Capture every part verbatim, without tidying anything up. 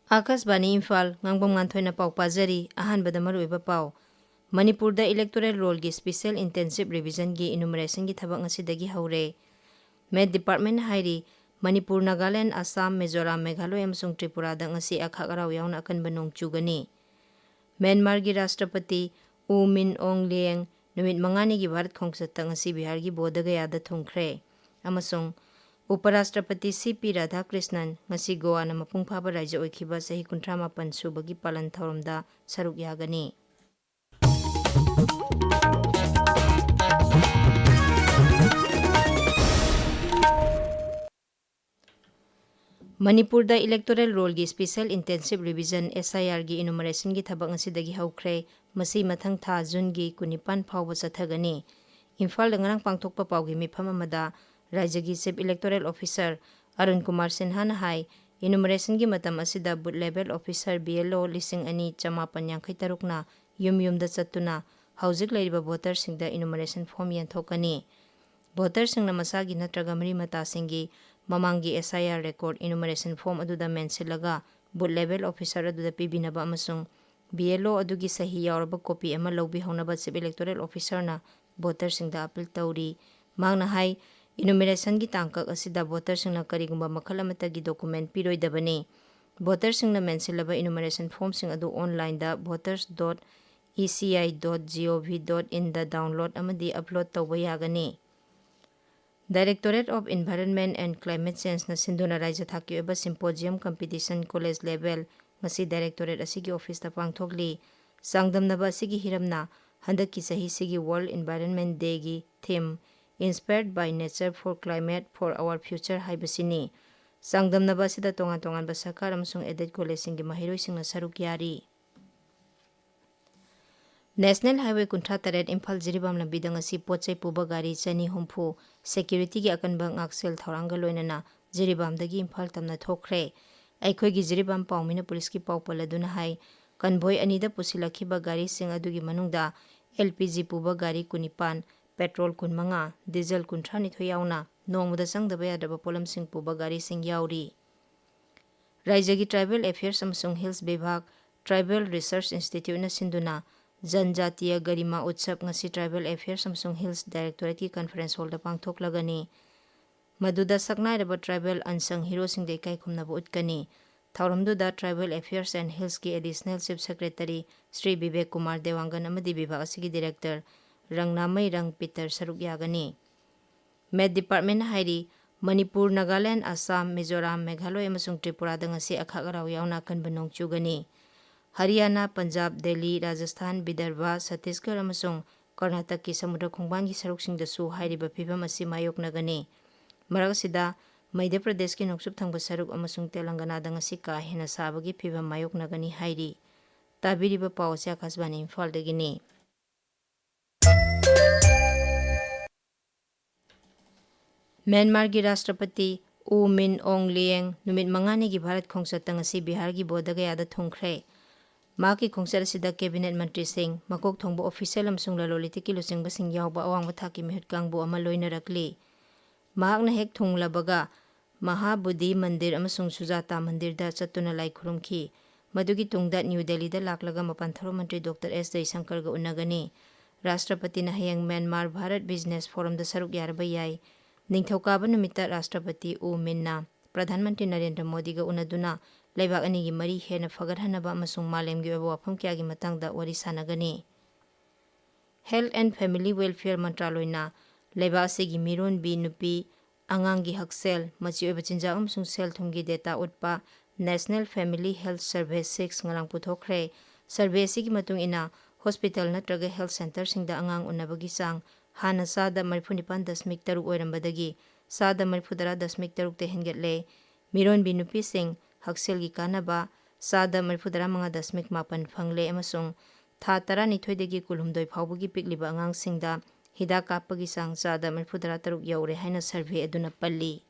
ꯑꯥꯀꯥꯁꯕꯥꯅꯤ ꯏꯝꯐꯥꯜ, ꯉꯥꯡꯕꯝ ꯉꯥꯟꯊꯣꯏꯅ ꯄꯥꯎ ꯄꯥꯖꯔꯤ꯫ ꯑꯍꯥꯟꯕꯗ ꯃꯔꯨꯑꯣꯏꯕ ꯄꯥꯎ꯫ ꯃꯅꯤꯄꯨꯔꯗ electoral rollꯒꯤ special intensive revisionꯒꯤ enumerationꯒꯤ ꯊꯕꯛ ꯉꯁꯤꯗꯒꯤ ꯍꯧꯔꯦ꯫ Met Department ꯍꯥꯏꯔꯤ, ꯃꯅꯤꯄꯨꯔ, ꯅꯥꯒꯥꯂꯦꯟ, ꯑꯁꯥꯝ, ꯃꯤꯖꯣꯔꯥꯝ, ꯃꯦꯘꯥꯂꯣꯏ ꯑꯃꯁꯨꯡ ꯇ꯭ꯔꯤꯄꯨꯔꯥꯗ ꯉꯁꯤ ꯑꯈꯥꯛ ꯑꯔꯥꯎ ꯌꯥꯎꯅ ꯑꯀꯟꯕ ꯅꯣꯡ ꯆꯨꯒꯅꯤ꯫ ꯃ꯭ꯌꯥꯟꯃꯥꯔꯒꯤ ꯔꯥꯁꯇ꯭ꯔꯄꯇꯤ ꯎ ꯃꯤꯟ ꯑꯣꯡ ꯂꯦꯡ ꯅꯨꯃꯤꯠ ꯃꯉꯥꯅꯤꯒꯤ ꯚꯥꯔꯠ ꯈꯣꯡꯆꯠꯇ ꯉꯁꯤ ꯕꯤꯍꯥꯔꯒꯤ ꯕꯣꯙꯒꯌꯥꯗ ꯊꯨꯡꯈ꯭ꯔꯦ꯫ ꯑꯃꯁꯨꯡ ꯎꯄꯔꯥꯁꯇ꯭ꯔꯄꯇꯤ ꯁꯤ ꯄꯤ ꯔꯥꯙꯥꯀ꯭ꯔꯤꯁꯅꯟ ꯉꯁꯤ ꯒꯣꯋꯥꯅ ꯃꯄꯨꯡ ꯐꯥꯕ ꯔꯥꯏꯖ꯭ꯌ ꯑꯣꯏꯈꯤꯕ ꯆꯍꯤ ꯀꯨꯟꯊ꯭ꯔꯥ ꯃꯥꯄꯟ ꯁꯨꯕꯒꯤ ꯄꯥꯂꯟ ꯊꯧꯔꯝꯗ ꯁꯔꯨꯛ ꯌꯥꯒꯅꯤ꯫ ꯃꯅꯤꯄꯨꯔꯗ electoral rollꯒꯤ special intensive revision, SIRꯒꯤ enumerationꯒꯤ ꯊꯕꯛ ꯉꯁꯤꯗꯒꯤ ꯍꯧꯈ꯭ꯔꯦ꯫ ꯃꯁꯤ ꯃꯊꯪ ꯊꯥ Juneꯒꯤ ꯀꯨꯟꯅꯤꯄꯥꯟ ꯐꯥꯎꯕ ꯆꯠꯊꯒꯅꯤ꯫ ꯏꯝꯐꯥꯜꯗ ꯉꯔꯥꯡ ꯄꯥꯡꯊꯣꯛꯄ ꯄꯥꯎꯒꯤ ꯃꯤꯐꯝ ꯑꯃꯗ ꯔꯥꯏꯖ꯭ꯌꯒꯤ Chief Electoral Officer Arun Kumar ꯁꯤꯟꯍꯥꯅ ꯍꯥꯏ, enumerationꯒꯤ ꯃꯇꯝ ꯑꯁꯤꯗ booth level officer, BLO, ꯂꯤꯁꯤꯡ ꯑꯅꯤ ꯆꯃꯥꯄꯟ ꯌꯥꯡꯈꯩ ꯇꯔꯨꯛꯅ ꯌꯨꯝ ꯌꯨꯝꯗ ꯆꯠꯇꯨꯅ ꯍꯧꯖꯤꯛ ꯂꯩꯔꯤꯕ voterꯁꯤꯡꯗ enumeration form ꯌꯦꯟꯊꯣꯛꯀꯅꯤ꯫ Voterꯁꯤꯡꯅ ꯃꯁꯥꯒꯤ ꯅꯠꯇ꯭ꯔꯒ ꯃꯔꯤ ꯃꯇꯥꯁꯤꯡꯒꯤ ꯃꯃꯥꯡꯒꯤ SIR record enumeration form ꯑꯗꯨꯗ ꯃꯦꯟꯁꯤꯜꯂꯒ booth level officer ꯑꯗꯨꯗ ꯄꯤꯕꯤꯅꯕ ꯑꯃꯁꯨꯡ BLO ꯑꯗꯨꯒꯤ ꯁꯍꯤ ꯌꯥꯎꯔꯕ copy ꯑꯃ ꯂꯧꯕꯤꯍꯧꯅꯕ Chief Electoral Officerꯅ voterꯁꯤꯡꯗ appeal ꯇꯧꯔꯤ꯫ ꯃꯍꯥꯛꯅ ꯍꯥꯏ, enumerationꯒꯤ ꯇꯥꯡꯀꯛ ꯑꯁꯤꯗ voterꯁꯤꯡꯅ ꯀꯔꯤꯒꯨꯝꯕ ꯃꯈꯜ ꯑꯃꯠꯇꯒꯤ document ꯄꯤꯔꯣꯏꯗꯕꯅꯤ꯫ Voterꯁꯤꯡꯅ ꯃꯦꯟꯁꯤꯜꯂꯕ enumeration formꯁꯤꯡ ꯑꯗꯨ onlineꯗ voters dot ECI dot gov dot inꯗ download ꯑꯃꯗꯤ upload ꯇꯧꯕ ꯌꯥꯒꯅꯤ꯫ Directorate of Environment and Climate Changeꯅ ꯁꯤꯟꯗꯨꯅ ꯔꯥꯏꯖ꯭ꯌ ꯊꯥꯛꯀꯤ ꯑꯣꯏꯕ symposium competition college level ꯉꯁꯤ directorate ꯑꯁꯤꯒꯤ officeꯇ ꯄꯥꯡꯊꯣꯛꯂꯤ꯫ ꯆꯥꯡꯗꯝꯅꯕ ꯑꯁꯤꯒꯤ ꯍꯤꯔꯝꯅ ꯍꯟꯗꯛꯀꯤ ꯆꯍꯤꯁꯤꯒꯤ World Environment Dayꯒꯤ theme Inspired by Nature for Climate for Our Future ꯍꯥꯏꯕꯁꯤꯅꯤ꯫ ꯆꯥꯡꯗꯝꯅꯕ ꯑꯁꯤꯗ ꯇꯣꯉꯥꯟ ꯇꯣꯉꯥꯟꯕ ꯁꯔꯀꯥꯔ ꯑꯃꯁꯨꯡ aided collegeꯁꯤꯡꯒꯤ ꯃꯍꯩꯔꯣꯏꯁꯤꯡꯅ ꯁꯔꯨꯛ ꯌꯥꯔꯤ꯫ National Highway ꯀꯨꯟꯊ꯭ꯔꯥ ꯇꯔꯦꯠ ꯏꯝꯐꯥꯜ ꯖꯤꯔꯤꯕꯥꯝ ꯂꯝꯕꯤꯗ ꯉꯁꯤ ꯄꯣꯠ ꯆꯩ ꯄꯨꯕ ꯒꯥꯔꯤ ꯆꯅꯤ ꯍꯨꯝꯐꯨ securityꯒꯤ ꯑꯀꯟꯕ ꯉꯥꯛꯁꯦꯜ ꯊꯧꯔꯥꯡꯒ ꯂꯣꯏꯅꯅ ꯖꯤꯔꯤꯕꯥꯝꯗꯒꯤ ꯏꯝꯐꯥꯜ ꯇꯝꯅ ꯊꯣꯛꯈ꯭ꯔꯦ꯫ ꯑꯩꯈꯣꯏꯒꯤ ꯖꯤꯔꯤꯕꯥꯝ ꯄꯥꯎꯃꯤꯅ ꯄꯨꯂꯤꯁꯀꯤ ꯄꯥꯎ ꯄꯜꯂꯗꯨꯅ ꯍꯥꯏ, convoy ꯑꯅꯤꯗ ꯄꯨꯁꯤꯜꯂꯛꯈꯤꯕ ꯒꯥꯔꯤꯁꯤꯡ ꯑꯗꯨꯒꯤ ꯃꯅꯨꯡꯗ LPG ꯄꯨꯕ ꯒꯥꯔꯤ ꯀꯨꯟꯅꯤꯄꯥꯟ, petrol ꯀꯨꯟꯃꯉꯥ, diesel ꯀꯨꯟꯊ꯭ꯔꯥꯅꯤꯊꯣꯏ ꯌꯥꯎꯅ ꯅꯣꯡꯃꯗ ꯆꯪꯗꯕ ꯌꯥꯗ꯭ꯔꯕ ꯄꯣꯠꯂꯝꯁꯤꯡ ꯄꯨꯕ ꯒꯥꯔꯤꯁꯤꯡ ꯌꯥꯎꯔꯤ꯫ ꯔꯥꯏꯖ꯭ꯌꯒꯤ Tribal Affairs ꯑꯃꯁꯨꯡ Hills ꯕꯤꯚꯥꯒ, Tribal Research Instituteꯅ ꯁꯤꯟꯗꯨꯅ ꯖꯟꯖꯥꯇꯤꯌ ꯒꯔꯤꯃꯥ ꯎꯠꯁꯕ ꯉꯁꯤ Tribal Affairs ꯑꯃꯁꯨꯡ Hills Directorateꯀꯤ Conference Hallꯗ ꯄꯥꯡꯊꯣꯛꯂꯒꯅꯤ꯫ ꯃꯗꯨꯗ ꯁꯛꯅꯥꯏꯔꯕ tribal unsung heroꯁꯤꯡꯗ ꯏꯀꯥꯏ ꯈꯨꯝꯅꯕ ꯎꯠꯀꯅꯤ꯫ ꯊꯧꯔꯝꯗꯨꯗ Tribal Affairs and Hillsꯀꯤ Additional Chief Secretary Shri Bibek Kumar ꯗꯦꯋꯥꯡꯒꯟ ꯑꯃꯗꯤ ꯕꯤꯚꯥꯒ ꯑꯁꯤꯒꯤ Director ꯔꯪꯅꯥꯃꯩꯔꯪ ꯄꯤꯇꯔ ꯁꯔꯨꯛ ꯌꯥꯒꯅꯤ꯫ ꯃꯦꯠ Departmentꯅ ꯍꯥꯏꯔꯤ, ꯃꯅꯤꯄꯨꯔ, ꯅꯥꯒꯥꯂꯦꯟ, ꯑꯁꯥꯝ, ꯃꯤꯖꯣꯔꯥꯝ, ꯃꯦꯘꯥꯂꯣꯏ ꯑꯃꯁꯨꯡ ꯇ꯭ꯔꯤꯄꯨꯔꯥꯗ ꯉꯁꯤ ꯑꯈꯥꯛ ꯑꯔꯥꯎ ꯌꯥꯎꯅ ꯑꯀꯟꯕ ꯅꯣꯡ ꯆꯨꯒꯅꯤ꯫ ꯍꯔꯤꯌꯥꯅꯥ, ꯄꯟꯖꯥꯕ, ꯗꯦꯜꯂꯤ, ꯔꯥꯖꯁꯊꯥꯟ, ꯕꯤꯗꯔꯚ, ꯁꯠꯇꯤꯁꯒꯔ ꯑꯃꯁꯨꯡ ꯀꯔꯅꯥꯇꯛꯀꯤ ꯁꯃꯨꯗ꯭ꯔ ꯈꯣꯡꯕꯥꯟꯒꯤ ꯁꯔꯨꯛꯁꯤꯡꯗꯁꯨ ꯍꯥꯏꯔꯤꯕ ꯐꯤꯚꯝ ꯑꯁꯤ ꯃꯥꯌꯣꯛꯅꯒꯅꯤ꯫ ꯃꯔꯛ ꯑꯁꯤꯗ, ꯃꯙ꯭ꯌ ꯄ꯭ꯔꯗꯦꯁꯀꯤ ꯅꯣꯡꯆꯨꯞ ꯊꯪꯕ ꯁꯔꯨꯛ ꯑꯃꯁꯨꯡ ꯇꯦꯂꯪꯒꯅꯥꯗ ꯉꯁꯤ ꯀꯥ ꯍꯦꯟꯅ ꯁꯥꯕꯒꯤ ꯐꯤꯚꯝ ꯃꯥꯌꯣꯛꯅꯒꯅꯤ ꯍꯥꯏꯔꯤ꯫ ꯇꯥꯕꯤꯔꯤꯕ ꯄꯥꯎ ꯑꯁꯤ ꯑꯀꯥꯁꯕꯥꯅꯤ ꯏꯝꯐꯥꯜꯗꯒꯤꯅꯤ꯫ ꯃ꯭ꯌꯥꯟꯃꯥꯔꯒꯤ ꯔꯥꯁꯇ꯭ꯔꯄꯇꯤ ꯎ ꯃꯤꯟ ꯑꯣꯡ ꯂꯤꯌꯦꯡ ꯅꯨꯃꯤꯠ ꯃꯉꯥꯅꯤꯒꯤ ꯚꯥꯔꯠ ꯈꯣꯡꯆꯠꯇ ꯉꯁꯤ ꯕꯤꯍꯥꯔꯒꯤ ꯕꯣꯙꯒꯌꯥꯗ ꯊꯨꯡꯈ꯭ꯔꯦ꯫ ꯃꯍꯥꯛꯀꯤ ꯈꯣꯡꯆꯠ ꯑꯁꯤꯗ cabinet ꯃꯟꯇ꯭ꯔꯤꯁꯤꯡ, ꯃꯀꯣꯛ ꯊꯣꯡꯕ official ꯑꯃꯁꯨꯡ ꯂꯂꯣꯟ ꯏꯇꯤꯛꯀꯤ ꯂꯨꯆꯤꯡꯕꯁꯤꯡ ꯌꯥꯎꯕ ꯑꯋꯥꯡꯕ ꯊꯥꯛꯀꯤ ꯃꯤꯍꯨꯠ ꯀꯥꯡꯕꯨ ꯑꯃ ꯂꯣꯏꯅꯔꯛꯂꯤ꯫ ꯃꯍꯥꯛꯅ ꯍꯦꯛ ꯊꯨꯡꯂꯕꯒ ꯃꯍꯥꯕꯨꯙꯤ ꯃꯟꯗꯤꯔ ꯑꯃꯁꯨꯡ ꯁꯨꯖꯥꯇꯥ ꯃꯟꯗꯤꯔꯗ ꯆꯠꯇꯨꯅ ꯂꯥꯏ ꯈꯨꯔꯨꯝꯈꯤ꯫ ꯃꯗꯨꯒꯤ ꯇꯨꯡꯗ ꯅ꯭ꯌꯨ ꯗꯦꯜꯂꯤꯗ ꯂꯥꯛꯂꯒ ꯃꯄꯥꯟ ꯊꯧꯔꯝ ꯃꯟꯇ꯭ꯔꯤ ꯗꯣꯛꯇꯔ ꯑꯦꯁ ꯖꯌꯁꯪꯀꯔꯒ ꯎꯅꯒꯅꯤ꯫ ꯔꯥꯁꯇ꯭ꯔꯄꯇꯤꯅ ꯍꯌꯦꯡ ꯃ꯭ꯌꯥꯟꯃꯥꯔ ꯚꯥꯔꯠ Business Forumꯗ ꯁꯔꯨꯛ ꯌꯥꯔꯕ ꯌꯥꯏ꯫ ꯅꯤꯡꯊꯧꯀꯥꯕ ꯅꯨꯃꯤꯠꯇ ꯔꯥꯁꯇ꯭ꯔꯄꯇꯤ ꯎ ꯃꯤꯟꯅ ꯄ꯭ꯔꯙꯥꯟ ꯃꯟꯇ꯭ꯔꯤ ꯅꯔꯦꯟꯗ꯭ꯔ ꯃꯣꯗꯤꯒ ꯎꯅꯗꯨꯅ ꯂꯩꯕꯥꯛ ꯑꯅꯤꯒꯤ ꯃꯔꯤ ꯍꯦꯟꯅ ꯐꯒꯠꯍꯟꯅꯕ ꯑꯃꯁꯨꯡ ꯃꯥꯂꯦꯝꯒꯤ ꯑꯣꯏꯕ ꯋꯥꯐꯝ ꯀꯌꯥꯒꯤ ꯃꯇꯥꯡꯗ ꯋꯥꯔꯤ ꯁꯥꯟꯅꯒꯅꯤ꯫ Health and Family Welfare ꯃꯟꯇ꯭ꯔꯥꯂꯣꯏꯅ ꯂꯩꯕꯥꯛ ꯑꯁꯤꯒꯤ ꯃꯤꯔꯣꯟꯕꯤ ꯅꯨꯄꯤ ꯑꯉꯥꯡꯒꯤ ꯍꯛꯁꯦꯜ, ꯃꯆꯤ ꯑꯣꯏꯕ ꯆꯤꯟꯖꯥꯛ ꯑꯃꯁꯨꯡ ꯁꯦꯜ ꯊꯨꯝꯒꯤ data ꯎꯠꯄ National Family Health Survey six ꯉꯔꯥꯡ ꯄꯨꯊꯣꯛꯈ꯭ꯔꯦ꯫ Survey ꯑꯁꯤꯒꯤ ꯃꯇꯨꯡ ꯏꯟꯅ, hospital ꯅꯠꯇ꯭ꯔꯒ health centreꯁꯤꯡꯗ ꯑꯉꯥꯡ ꯎꯅꯕꯒꯤ ꯆꯥꯡ ꯍꯥꯟꯅ ꯆꯥꯗ ꯃꯔꯤꯐꯨ ꯅꯤꯄꯥꯟ ꯗꯁꯃꯤꯛ ꯇꯔꯨꯛ ꯑꯣꯏꯔꯝꯕꯗꯒꯤ ꯆꯥꯗ ꯃꯔꯤꯐꯨ ꯇꯔꯥ ꯗꯁꯃꯤꯛ ꯇꯔꯨꯛꯇ ꯍꯦꯟꯒꯠꯂꯦ꯫ ꯃꯤꯔꯣꯟꯕꯤ ꯅꯨꯄꯤꯁꯤꯡ ꯍꯛꯁꯦꯜꯒꯤ ꯀꯥꯟꯅꯕ ꯆꯥꯗ ꯃꯔꯤꯐꯨ ꯇꯔꯥ ꯃꯉꯥ ꯗꯁꯃꯤꯛ ꯃꯥꯄꯟ ꯐꯪꯂꯦ ꯑꯃꯁꯨꯡ ꯊꯥ ꯇꯔꯥꯅꯤꯊꯣꯏꯗꯒꯤ ꯀꯨꯟꯍꯨꯝꯗꯣꯏ ꯐꯥꯎꯕꯒꯤ ꯄꯤꯛꯂꯤꯕ ꯑꯉꯥꯡꯁꯤꯡꯗ ꯍꯤꯗꯥꯛ ꯀꯥꯞꯄꯒꯤ ꯆꯥꯡ ꯆꯥꯗ ꯃꯔꯤꯐꯨ ꯇꯔꯥ ꯇꯔꯨꯛ ꯌꯧꯔꯦ ꯍꯥꯏꯅ survey ꯑꯗꯨꯅ ꯄꯜꯂꯤ꯫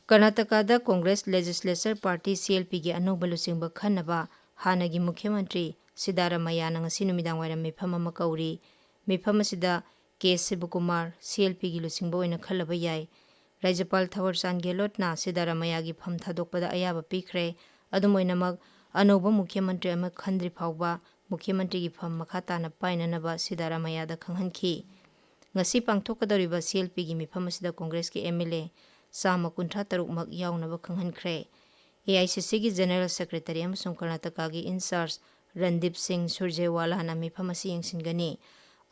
ꯀꯔꯅꯥꯇꯀꯥꯗ Congress Legislature Party, C L Pꯒꯤ ꯑꯅꯧꯕ ꯂꯨꯆꯤꯡꯕ ꯈꯟꯅꯕ ꯍꯥꯟꯅꯒꯤ ꯃꯨꯈ꯭ꯌ ꯃꯟꯇ꯭ꯔꯤ ꯁꯤꯗꯥꯔꯥꯃꯩꯌꯥꯅ ꯉꯁꯤ ꯅꯨꯃꯤꯗꯥꯡ ꯋꯥꯏꯔꯝ ꯃꯤꯐꯝ ꯑꯃ ꯀꯧꯔꯤ꯫ ꯃꯤꯐꯝ ꯑꯁꯤꯗ ꯀꯦ ꯁꯤꯕꯀꯨꯃꯥꯔ, C L Pꯒꯤ ꯂꯨꯆꯤꯡꯕ ꯑꯣꯏꯅ ꯈꯜꯂꯕ ꯌꯥꯏ꯫ ꯔꯥꯖ꯭ꯌꯄꯥꯜ ꯊꯥꯋꯔꯆꯥꯟꯗ ꯒꯦꯍꯂꯣꯠꯅ ꯁꯤꯗꯥꯔꯥꯃꯥꯌꯥꯒꯤ ꯐꯝ ꯊꯥꯗꯣꯛꯄꯗ ꯑꯌꯥꯕ ꯄꯤꯈ꯭ꯔꯦ꯫ ꯑꯗꯨꯝ ꯑꯣꯏꯅꯃꯛ, ꯑꯅꯧꯕ ꯃꯨꯈ꯭ꯌ ꯃꯟꯇ꯭ꯔꯤ ꯑꯃ ꯈꯟꯗ꯭ꯔꯤ ꯐꯥꯎꯕ ꯃꯨꯈ꯭ꯌ ꯃꯟꯇ꯭ꯔꯤꯒꯤ ꯐꯝ ꯃꯈꯥ ꯇꯥꯅ ꯄꯥꯏꯅꯅꯕ ꯁꯤꯗꯥꯔꯥꯃꯥꯌꯥꯗ ꯈꯪꯍꯟꯈꯤ꯫ ꯉꯁꯤ ꯄꯥꯡꯊꯣꯛꯀꯗꯧꯔꯤꯕ ꯁꯤ ꯑꯦꯜ ꯄꯤꯒꯤ ꯃꯤꯐꯝ ꯑꯁꯤꯗ ꯀꯣꯡꯒ꯭ꯔꯦꯁꯀꯤ ꯑꯦꯝ ꯑꯦꯜ ꯑꯦ ꯆꯥꯝꯃ ꯀꯨꯟꯊ꯭ꯔꯥ ꯇꯔꯨꯛꯃꯛ ꯌꯥꯎꯅꯕ ꯈꯪꯍꯟꯈ꯭ꯔꯦ꯫ ꯑꯦ ꯑꯥꯏ ꯁꯤ ꯁꯤꯒꯤ ꯖꯦꯅꯔꯦꯜ ꯁꯦꯀ꯭ꯔꯦꯇꯔꯤ ꯑꯃꯁꯨꯡ ꯀꯔꯅꯥꯇꯀꯥꯒꯤ ꯏꯟꯆꯥꯔꯖ ꯔꯟꯗꯤꯞ ꯁꯤꯡ ꯁꯨꯔꯖꯦꯋꯥꯂꯥꯅ ꯃꯤꯐꯝ ꯑꯁꯤ ꯌꯦꯡꯁꯤꯟꯒꯅꯤ꯫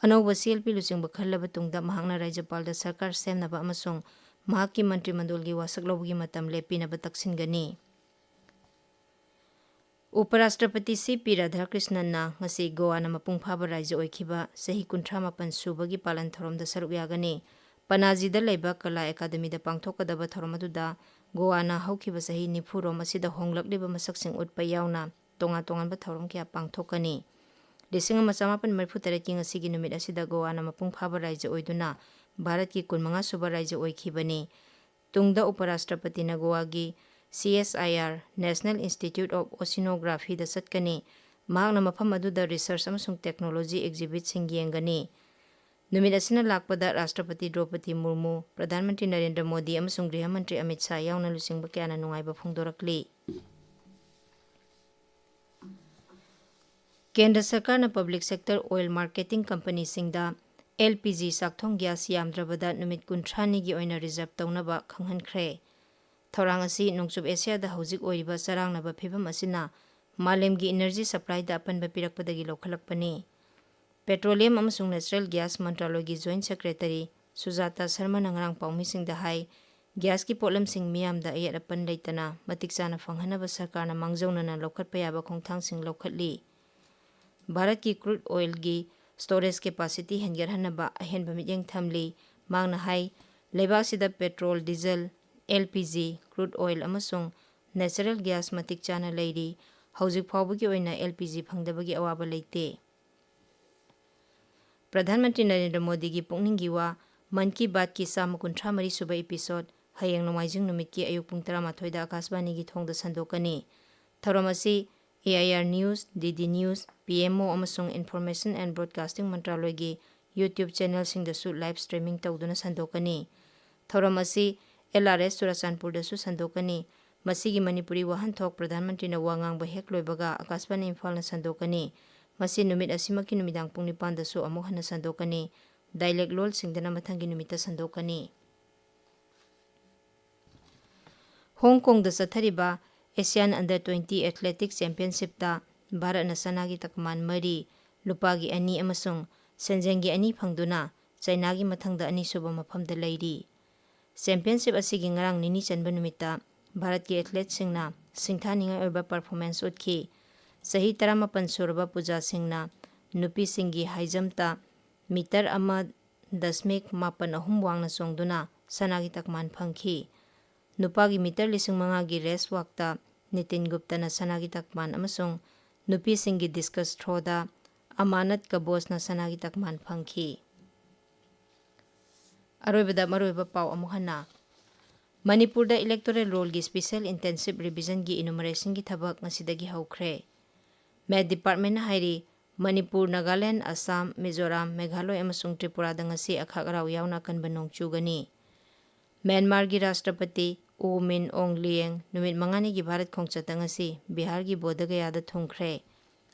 ꯑꯅꯧꯕ ꯁꯤ ꯑꯦꯜ ꯄꯤ ꯂꯨꯆꯤꯡꯕ ꯈꯜꯂꯕ ꯇꯨꯡꯗ ꯃꯍꯥꯛꯅ ꯔꯥꯖ꯭ꯌꯄꯥꯜꯗ ꯁꯔꯀꯥꯔ ꯁꯦꯝꯅꯕ ꯑꯃꯁꯨꯡ ꯃꯍꯥꯛꯀꯤ ꯃꯟꯇ꯭ꯔꯤꯃꯟꯗꯜꯒꯤ ꯋꯥꯁꯛ ꯂꯧꯕꯒꯤ ꯃꯇꯝ ꯂꯦꯞꯄꯤꯅꯕ ꯇꯛꯁꯤꯟꯒꯅꯤ꯫ ꯎꯄꯔꯥꯁꯇ꯭ꯔꯄꯇꯤ ꯁꯤ ꯄꯤ ꯔꯥꯙꯥꯀ꯭ꯔꯤꯁꯅꯟꯅ ꯉꯁꯤ ꯒꯣꯋꯥꯅ ꯃꯄꯨꯡ ꯐꯥꯕ ꯔꯥꯖ꯭ꯌ ꯑꯣꯏꯈꯤꯕ ꯆꯍꯤ ꯀꯨꯟꯊ꯭ꯔꯥ ꯃꯥꯄꯟ ꯁꯨꯕꯒꯤ ꯄꯥꯂꯟ ꯊꯧꯔꯝꯗ ꯁꯔꯨꯛ ꯌꯥꯒꯅꯤ꯫ ꯄꯅꯥꯖꯤꯗ ꯂꯩꯕ ꯀꯂꯥ ꯑꯦꯀꯥꯗꯃꯤꯗ ꯄꯥꯡꯊꯣꯛꯀꯗꯕ ꯊꯧꯔꯝ ꯑꯗꯨꯗ ꯒꯣꯋꯥꯅ ꯍꯧꯈꯤꯕ ꯆꯍꯤ ꯅꯤꯐꯨꯔꯣꯝ ꯑꯁꯤꯗ ꯍꯣꯡꯂꯛꯂꯤꯕ ꯃꯁꯛꯁꯤꯡ ꯎꯠꯄ ꯌꯥꯎꯅ ꯇꯣꯉꯥꯟ ꯇꯣꯉꯥꯟꯕ ꯊꯧꯔꯝ ꯀꯌꯥ ꯄꯥꯡꯊꯣꯛꯀꯅꯤ꯫ ꯂꯤꯁꯤꯡ ꯑꯃ ꯆꯃꯥꯄꯟ ꯃꯔꯤꯐꯨ ꯇꯔꯦꯠꯀꯤ ꯉꯁꯤꯒꯤ ꯅꯨꯃꯤꯠ ꯑꯁꯤꯗ ꯒꯣꯋꯥꯅ ꯃꯄꯨꯡ ꯐꯥꯕ ꯔꯥꯖ꯭ꯌ ꯑꯣꯏꯗꯨꯅ ꯚꯥꯔꯠꯀꯤ ꯀꯨꯟꯃꯉꯥ ꯁꯨꯕ ꯔꯥꯖ꯭ꯌ ꯑꯣꯏꯈꯤꯕꯅꯤ꯫ ꯇꯨꯡꯗ ꯎꯄꯔꯥꯁꯇ꯭ꯔꯄꯇꯤꯅ ꯒꯣꯋꯥꯒꯤ C S I R, National Institute of Oceanographyꯗ ꯆꯠꯀꯅꯤ꯫ ꯃꯍꯥꯛꯅ ꯃꯐꯝ ꯑꯗꯨꯗ ꯔꯤꯁꯔꯆ ꯑꯃꯁꯨꯡ ꯇꯦꯛꯅꯣꯂꯣꯖꯤ ꯑꯦꯛꯖꯤꯕꯤꯠꯁꯤꯡ ꯌꯦꯡꯒꯅꯤ꯫ ꯅꯨꯃꯤꯠ ꯑꯁꯤꯅ ꯂꯥꯛꯄꯗ ꯔꯥꯁꯇ꯭ꯔꯄꯇꯤ ꯗ꯭ꯔꯧꯄꯗꯤ ꯃꯨꯔꯃꯨ, ꯄ꯭ꯔꯙꯥꯟ ꯃꯟꯇ꯭ꯔꯤ ꯅꯔꯦꯟꯗ꯭ꯔ ꯃꯣꯗꯤ ꯑꯃꯁꯨꯡ ꯒ꯭ꯔꯤꯍ ꯃꯟꯇ꯭ꯔꯤ ꯑꯃꯤꯠ ꯁꯥꯍ ꯌꯥꯎꯅ ꯂꯨꯆꯤꯡꯕ ꯀꯌꯥꯅ ꯅꯨꯡꯉꯥꯏꯕ ꯐꯣꯡꯗꯣꯔꯛꯂꯤ꯫ ꯀꯦꯟꯗ꯭ꯔ ꯁꯔꯀꯥꯔꯅ ꯄꯕ꯭ꯂꯤꯛ ꯁꯦꯛꯇꯔ ꯑꯣꯏꯜ ꯃꯥꯔꯀꯦꯇꯤꯡ ꯀꯝꯄꯅꯤꯁꯤꯡꯗ ꯑꯦꯜ ꯄꯤ ꯖꯤ ꯆꯥꯛꯊꯣꯡ ꯒ꯭ꯌꯥꯁ ꯌꯥꯝꯗ꯭ꯔꯕꯗ ꯅꯨꯃꯤꯠ ꯀꯨꯟꯊ꯭ꯔꯥꯅꯤꯒꯤ ꯑꯣꯏꯅ ꯔꯤꯖꯔꯚ ꯇꯧꯅꯕ ꯈꯪꯍꯟꯈ꯭ꯔꯦ꯫ ꯊꯧꯔꯥꯡ ꯑꯁꯤ ꯅꯣꯡꯆꯨꯞ ꯑꯦꯁꯤꯌꯥꯗ ꯍꯧꯖꯤꯛ ꯑꯣꯏꯔꯤꯕ ꯆꯔꯥꯡꯅꯕ ꯐꯤꯚꯝ ꯑꯁꯤꯅ ꯃꯥꯂꯦꯝꯒꯤ ꯏꯅꯔꯖꯤ ꯁꯄ꯭ꯂꯥꯏꯗ ꯑꯄꯟꯕ ꯄꯤꯔꯛꯄꯗꯒꯤ ꯂꯧꯈꯠꯂꯛꯄꯅꯤ꯫ ꯄꯦꯇ꯭ꯔꯣꯂꯤꯌꯝ ꯑꯃꯁꯨꯡ ꯅꯦꯆꯔꯦꯜ ꯒ꯭ꯌꯥꯁ ꯃꯟꯇ꯭ꯔꯥꯂꯣꯏꯒꯤ ꯖꯣꯏꯟꯠ ꯁꯦꯀ꯭ꯔꯦꯇꯔꯤ ꯁꯨꯖꯥꯇꯥ ꯁꯔꯃꯅ ꯉꯔꯥꯡ ꯄꯥꯎꯃꯤꯁꯤꯡꯗ ꯍꯥꯏ, ꯒ꯭ꯌꯥꯁꯀꯤ ꯄꯣꯠꯂꯝꯁꯤꯡ ꯃꯤꯌꯥꯝꯗ ꯑꯌꯦꯠ ꯑꯄꯟ ꯂꯩꯇꯅ ꯃꯇꯤꯛ ꯆꯥꯅ ꯐꯪꯍꯟꯅꯕ ꯁꯔꯀꯥꯔꯅ ꯃꯥꯡꯖꯧꯅꯅ ꯂꯧꯈꯠꯄ ꯌꯥꯕ ꯈꯣꯡꯊꯥꯡꯁꯤꯡ ꯂꯧꯈꯠꯂꯤ꯫ ꯚꯥꯔꯠꯀꯤ ꯀ꯭ꯔꯨꯗ ꯑꯣꯏꯜꯒꯤ ꯁ꯭ꯇꯣꯔꯦꯖ ꯀꯦꯄꯥꯁꯤꯇꯤ ꯍꯦꯟꯒꯠꯍꯟꯅꯕ ꯑꯍꯦꯟꯕ ꯃꯤꯠꯌꯦꯡ ꯊꯝꯂꯤ꯫ ꯃꯍꯥꯛꯅ ꯍꯥꯏ, ꯂꯩꯕꯥꯛ ꯑꯁꯤꯗ petrol, diesel, L P G, crude oil ꯑꯃꯁꯨꯡ ꯅꯦꯆꯔꯦꯜ ꯒ꯭ꯌꯥꯁ ꯃꯇꯤꯛ ꯆꯥꯅ ꯂꯩꯔꯤ꯫ ꯍꯧꯖꯤꯛ ꯐꯥꯎꯕꯒꯤ ꯑꯣꯏꯅ ꯑꯦꯜ ꯄꯤ ꯖꯤ ꯐꯪꯗꯕꯒꯤ ꯑꯋꯥꯕ ꯂꯩꯇꯦ꯫ ꯄ꯭ꯔꯙꯥꯟ ꯃꯟꯇ꯭ꯔꯤ ꯅꯔꯦꯟꯗ꯭ꯔ ꯃꯣꯗꯤꯒꯤ ꯄꯨꯛꯅꯤꯡꯒꯤ ꯋꯥ, ꯃꯟ ꯀꯤ ꯕꯥꯠꯀꯤ ꯆꯥꯝꯃ ꯀꯨꯟꯊ꯭ꯔꯥ ꯃꯔꯤ ꯁꯨꯕ episode ꯍꯌꯦꯡ ꯅꯣꯡꯃꯥꯏꯖꯤꯡ ꯅꯨꯃꯤꯠꯀꯤ ꯑꯌꯨꯛ ꯄꯨꯡ ꯇꯔꯥꯃꯥꯊꯣꯏꯗ ꯑꯀꯥꯁꯕꯥꯅꯤꯒꯤ ꯊꯣꯡꯗ ꯁꯟꯗꯣꯛꯀꯅꯤ꯫ ꯊꯧꯔꯝ ꯑꯁꯤ A I R News, D D News, P M O ꯑꯃꯁꯨꯡ Information and Broadcasting ꯃꯟꯇ꯭ꯔꯥꯂꯣꯏꯒꯤ YouTube ꯆꯦꯅꯦꯜꯁꯤꯡꯗꯁꯨ live streaming ꯇꯧꯗꯨꯅ ꯁꯟꯗꯣꯛꯀꯅꯤ꯫ ꯊꯧꯔꯝ ꯑꯁꯤ ꯑꯦꯜ ꯑꯥꯔ ꯑꯦꯁ ꯆꯨꯔꯥꯆꯥꯟꯄꯨꯔꯗꯁꯨ ꯁꯟꯗꯣꯛꯀꯅꯤ꯫ ꯃꯁꯤꯒꯤ ꯃꯅꯤꯄꯨꯔꯤ ꯋꯥꯍꯟꯊꯣꯛ ꯄ꯭ꯔꯙꯥꯟ ꯃꯟꯇ꯭ꯔꯤꯅ ꯋꯥ ꯉꯥꯡꯕ ꯍꯦꯛ ꯂꯣꯏꯕꯒ ꯑꯀꯥꯁꯕꯥꯅꯤ ꯏꯝꯐꯥꯜꯅ ꯁꯟꯗꯣꯛꯀꯅꯤ꯫ ꯃꯁꯤ ꯅꯨꯃꯤꯠ ꯑꯁꯤꯃꯛꯀꯤ ꯅꯨꯃꯤꯗꯥꯡ ꯄꯨꯡ ꯅꯤꯄꯥꯟꯗꯁꯨ ꯑꯃꯨꯛ ꯍꯟꯅ ꯁꯟꯗꯣꯛꯀꯅꯤ꯫ Dialect ꯂꯣꯜꯁꯤꯡꯗꯅ ꯃꯊꯪꯒꯤ ꯅꯨꯃꯤꯠꯇ ꯁꯟꯗꯣꯛꯀꯅꯤ꯫ ꯍꯣꯡ ꯀꯣꯡꯗ ꯆꯠꯊꯔꯤꯕ Asian Under Twenty Athletic Championshipꯇ ꯚꯥꯔꯠꯅ ꯁꯅꯥꯒꯤ ꯇꯀꯃꯥꯟ ꯃꯔꯤ, ꯂꯨꯄꯥꯒꯤ ꯑꯅꯤ ꯑꯃꯁꯨꯡ ꯁꯦꯟꯖꯦꯡꯒꯤ ꯑꯅꯤ ꯐꯪꯗꯨꯅ ꯆꯩꯅꯥꯒꯤ ꯃꯊꯪꯗ ꯑꯅꯤꯁꯨꯕ ꯃꯐꯝꯗ ꯂꯩꯔꯤ꯫ Championship ꯑꯁꯤꯒꯤ ꯉꯔꯥꯡ ꯅꯤꯅꯤ ꯆꯟꯕ ꯅꯨꯃꯤꯠꯇ ꯚꯥꯔꯠꯀꯤ athleteꯁꯤꯡꯅ ꯁꯤꯡꯊꯥꯅꯤꯡꯉꯥꯏ ꯑꯣꯏꯕ performance ꯎꯠꯈꯤ꯫ ꯆꯍꯤ ꯇꯔꯥꯃꯥꯄꯟ ꯁꯨꯔꯕ ꯄꯨꯖꯥ ꯁꯤꯡꯅ ꯅꯨꯄꯤꯁꯤꯡꯒꯤ high jumpꯇ meter ꯑꯃ ꯗꯁꯃꯤꯛ ꯃꯥꯄꯟ ꯑꯍꯨꯝ ꯋꯥꯡꯅ ꯆꯣꯡꯗꯨꯅ ꯁꯅꯥꯒꯤ ꯇꯀꯃꯥꯟ ꯐꯪꯈꯤ꯫ ꯅꯨꯄꯥꯒꯤ meter ꯂꯤꯁꯤꯡ ꯃꯉꯥꯒꯤ race walkꯇ ꯅꯤꯇꯤꯟ ꯒꯨꯞꯇꯅ ꯁꯅꯥꯒꯤ ꯇꯀꯃꯥꯟ ꯑꯃꯁꯨꯡ ꯅꯨꯄꯤꯁꯤꯡꯒꯤ discus throwꯗ ꯑꯃꯥꯅꯠ ꯀꯕꯣꯁꯅ ꯁꯅꯥꯒꯤ ꯇꯀꯃꯥꯟ ꯐꯪꯈꯤ꯫ ꯑꯔꯣꯏꯕꯗ ꯃꯔꯨꯑꯣꯏꯕ ꯄꯥꯎ ꯑꯃꯨꯛ ꯍꯟꯅ꯫ ꯃꯅꯤꯄꯨꯔꯗ electoral rollꯒꯤ special intensive revisionꯒꯤ enumerationꯒꯤ ꯊꯕꯛ ꯉꯁꯤꯗꯒꯤ ꯍꯧꯈ꯭ꯔꯦ꯫ ꯃꯦꯠ departmentꯅ ꯍꯥꯏꯔꯤ, ꯃꯅꯤꯄꯨꯔ, ꯅꯥꯒꯥꯂꯦꯟ, ꯑꯁꯥꯝ, ꯃꯤꯖꯣꯔꯥꯝ, ꯃꯦꯘꯥꯂꯣꯏ ꯑꯃꯁꯨꯡ ꯇ꯭ꯔꯤꯄꯨꯔꯥꯗ ꯉꯁꯤ ꯑꯈꯥꯛ ꯑꯔꯥꯎ ꯌꯥꯎꯅ ꯑꯀꯟꯕ ꯅꯣꯡ ꯆꯨꯒꯅꯤ꯫ ꯃ꯭ꯌꯥꯟꯃꯥꯔꯒꯤ ꯔꯥꯁꯇ꯭ꯔꯄꯇꯤ ꯎ ꯃꯤꯟ ꯑꯣꯡ ꯂꯤꯌꯦꯡ ꯅꯨꯃꯤꯠ ꯃꯉꯥꯅꯤꯒꯤ ꯚꯥꯔꯠ ꯈꯣꯡꯆꯠꯇ ꯉꯁꯤ ꯕꯤꯍꯥꯔꯒꯤ ꯕꯣꯙꯒꯌꯥꯗ ꯊꯨꯡꯈ꯭ꯔꯦ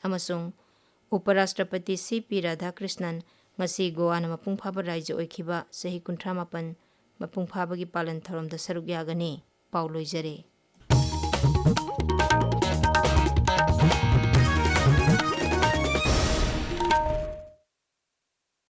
ꯑꯃꯁꯨꯡ ꯎꯄꯔꯥꯁꯇ꯭ꯔꯄꯇꯤ ꯁꯤ ꯄꯤ ꯔꯥꯙꯥꯀ꯭ꯔꯤꯁꯅꯟ ꯉꯁꯤ ꯒꯣꯋꯥꯅ ꯃꯄꯨꯡ ꯐꯥꯕ ꯔꯥꯏꯖ꯭ꯌ ꯑꯣꯏꯈꯤꯕ ꯆꯍꯤ ꯀꯨꯟꯊ꯭ꯔꯥ ꯃꯥꯄꯟ ꯃꯄꯨꯡ ꯐꯥꯕꯒꯤ ꯄꯥꯂꯟ ꯊꯧꯔꯝꯗ ꯁꯔꯨꯛ ꯌꯥꯒꯅꯤ꯫ ꯄꯥꯎ ꯂꯣꯏꯖꯔꯦ꯫